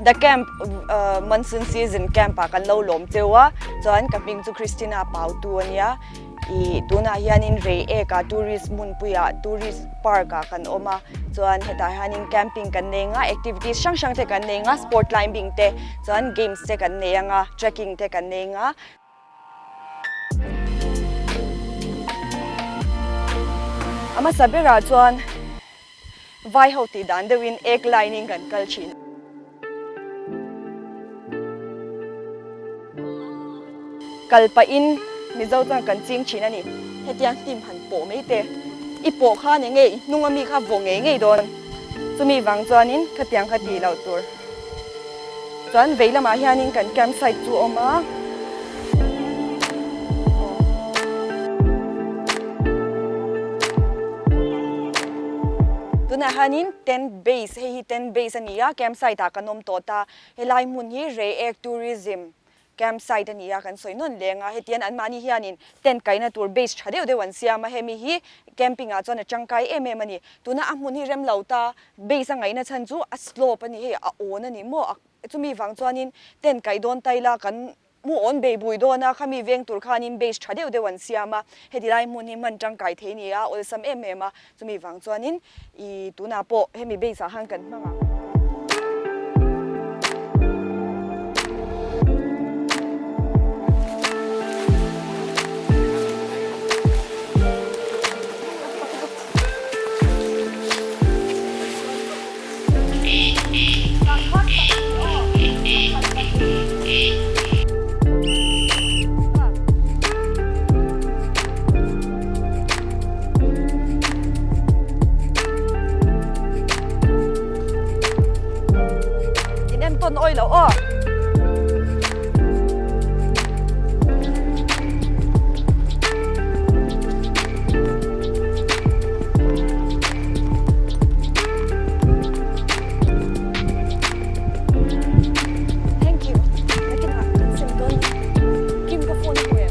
The Camp Monsoon Season Camp ah kan lo lawm cheu a, chuan ka hming chu Christina Pautu a nia. Ih tunah hianin Reiek ah tourist hmunpui ah tourist park ah kan awm a, chuan hetah hianin camping kan nei anga activities hrang hrang te kan nei anga sport climbing te chuan games te kan nei anga trekking te kan nei anga. A hmasa berah chuan vai ho tih dan deuhin ek line in kan kal thin. Kal pahin Mizo chuan kan ching thin a ni. Hetiang hnim han pawh mai te i pawh kha ni nge i hnung ami kha vaw ngei ngei dawn. Chumi vang chuanin khatiang kha tih loh tur. Chuan vei lamah hianin kan campsite chu a awm a. Tunah hianin tent base hei hi tent base a ni a campsite ah kan awm tawh ta. Helai hmun hi Reiek Tourism Campsite a ni a, kan sawi nawn leng a, hetian anmahni hianin tent kaihna tur base tha deuh deuh an siam a, hemi hi camping ah chuan a tangkai em em a ni. Tuna a hmun hi rem lo ta, base a ngaihna chhan chu a slope a ni, hei a awn a ni maw, a chumi vang chuanin tent kaih dawn ta ila kan mu awn bei bui dawn a, khami veng tur khanin base tha deuh deuh an siam a, heti lai hmun hi hman tangkai thei a ni a, awlsam em em a, chumi vang chuanin I tunah pawh hemi base ah khan kan hmang ang. In entawn awi loh aw. Thank you. Nakinah kan sem dawn ni. Kim ka phone a hmu em?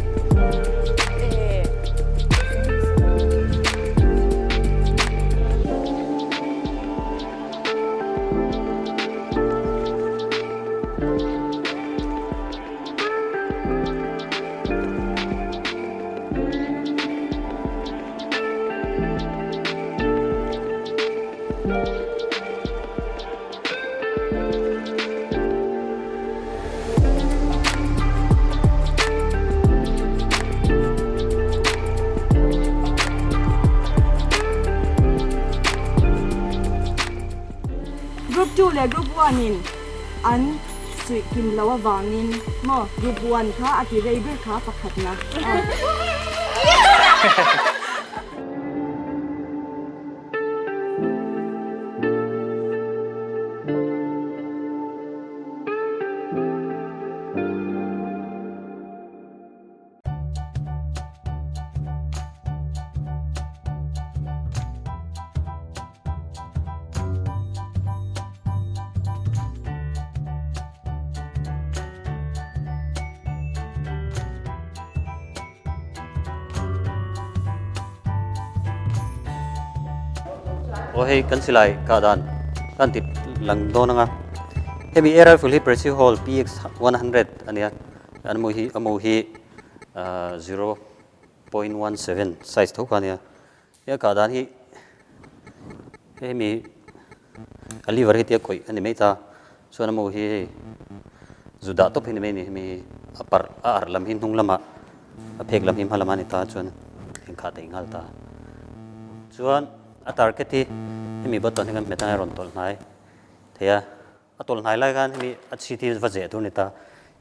Group 2 leh Group 1 in an suih kim lo avangin maw Group 1 kha a ti rei ber kha pakhatna. Aw hei kan silai kah dan kan ti lang dawn anga hemi air rifle hi Presi Hall PX 100 ania an mu hi a mu hi 0.17 size tho kha ania he kah dan hi hemi a lever hi tia khawih a ni mai ta chuan a mu hi hei zu dah tawp hi ni mai a ni hemi hi a parh a arh lam hi hnung lamah a phek lam hi hma lamah a ni ta chuan engkhah theih nghal ta chuan a target hi hemi button hi kan hmet anga a rawn tawlh hnai thei a a tawlh hnai lai khan hemi a chhit hi va zeh tur a ni ta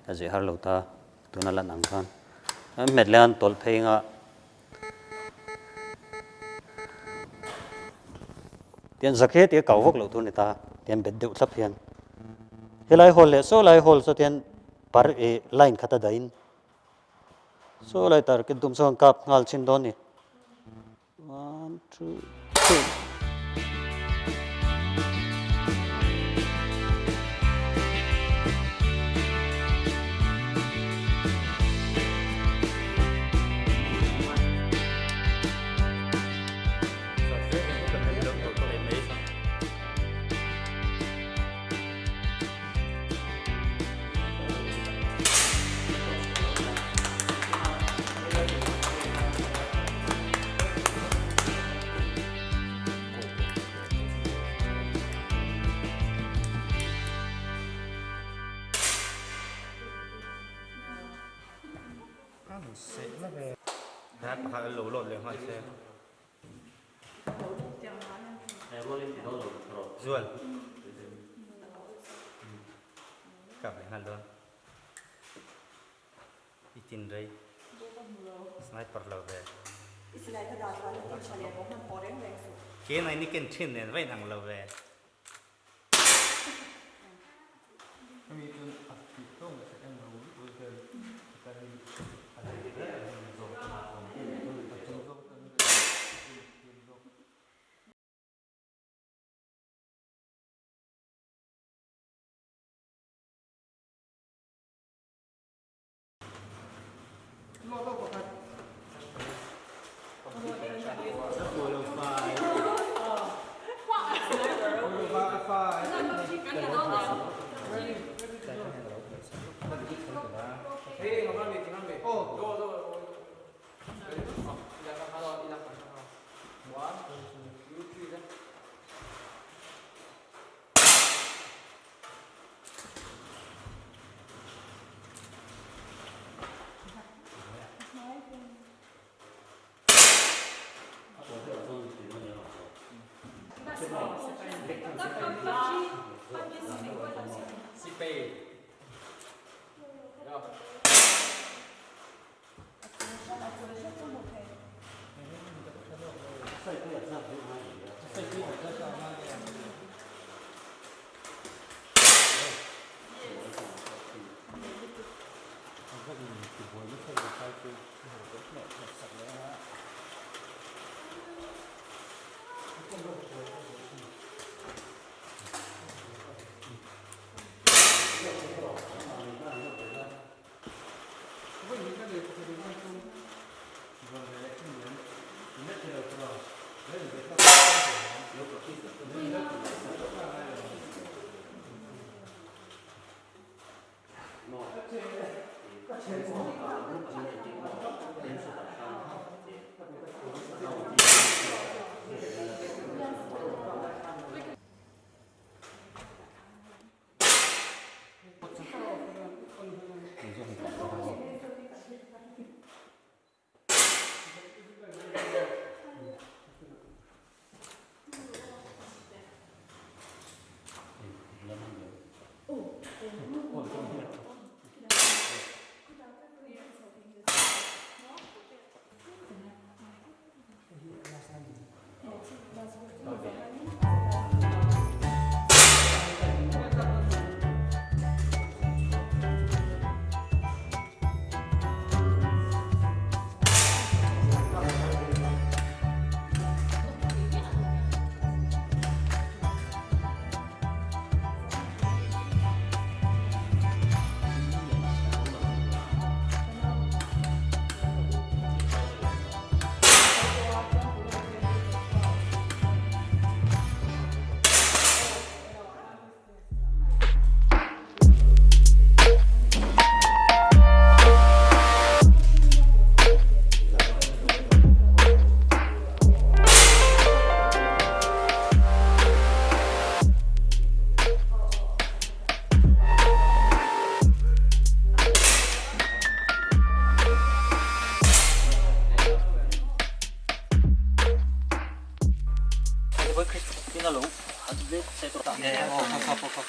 a zeh har lo ta tuna lan ang khan a hmet leh a tawlh phei anga. Tian zakhe tia kau vak loh tur a ni ta, tian bet deuh thlap hian. Helai hall leh saw lai hall saw tian par ih line khat a dah in saw lai target dum saw an kap nghal chin dawn a ni. One, two, three. Pakhat an lo load leh nghal se. Zual. Kap leh nghal dawn. I tin rei. Sniper lo ve. Ke nai ni ken thin nen vain ang lo ve.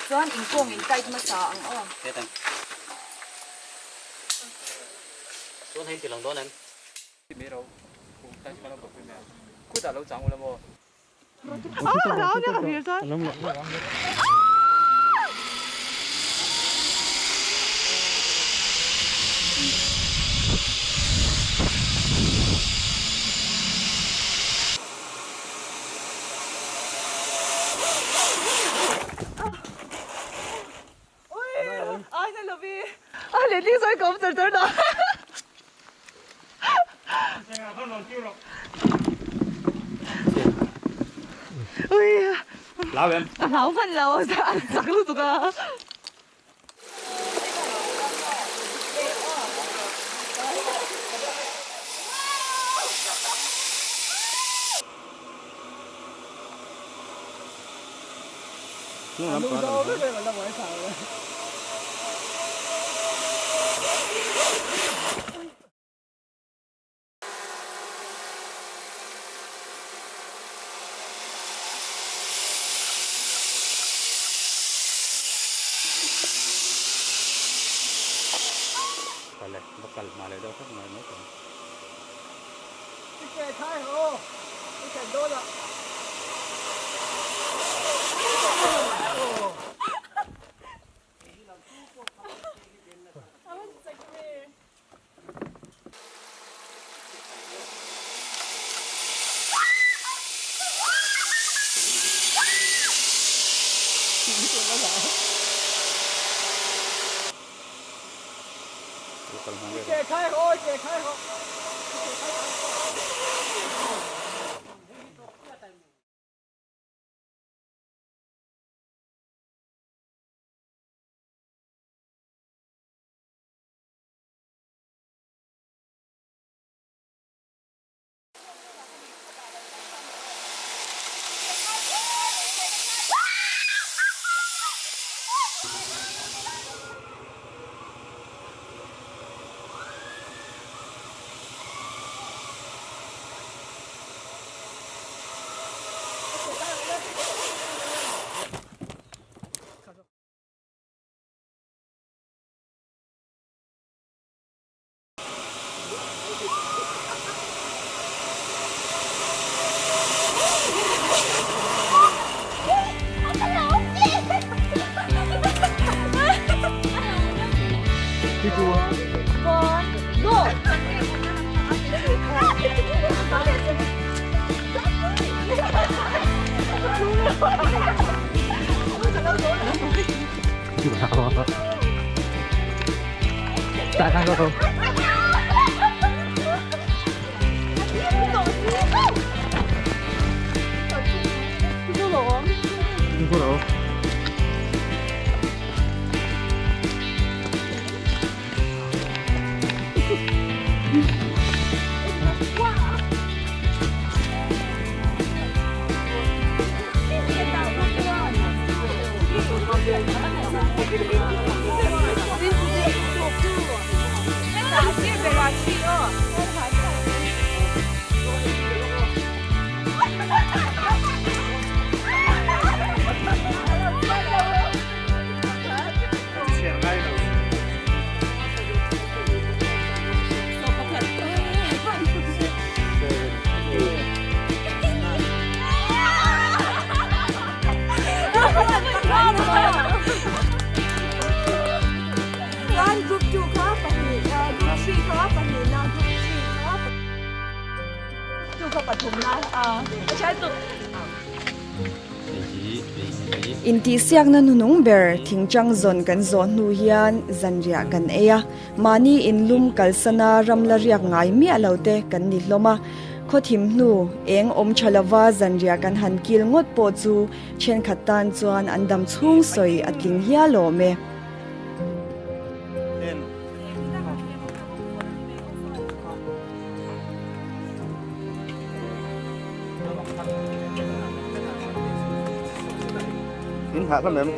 Chuan inkawng in tight hmasa ang aw. Chuan hei tilang dawn em? Kal e, va kal hma leh deuh hlek mai mai tawh ang. I ke khai ho, i thlen dawn ah. Intihsiakna hnunung ber thingchang zawn kan zawh hnu hian zanriah kan ei a, mahni inlum kalsana ram la riak ngai miah lo te kan ni hlawm a. Khawthim hnu eng awm tha lova zanriah kan han kil ngawt pawh chu thenkhat tan chuan an dam chhung sawi a tling hial awm e. In hah hlawm em?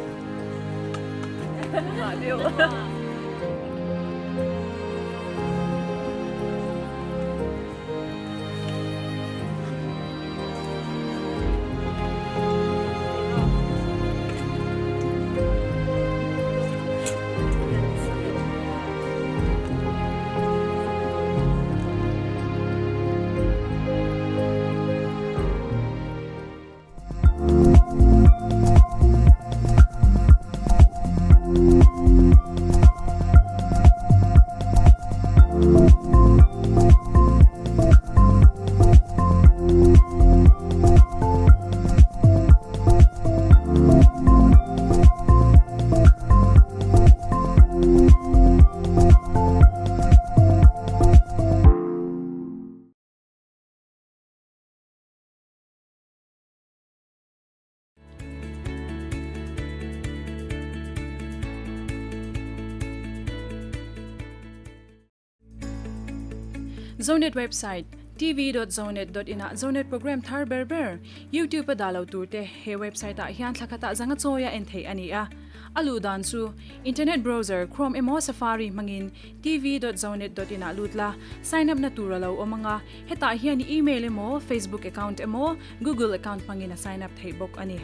Zonet website, tv.zonet.in ah Zonet program thar ber ber YouTube a dah lo tur te he website ah hian thla khatah zanga chawi a en theih a ni a. A luh dan chu internet browser Chrome emaw Safari hmangin tv.zonet.in ah lut la, sign up na tur a lo awm ang a, hetah hian i email emaw, Facebook account emaw, Google account hmangin a sign up theih bawk a ni.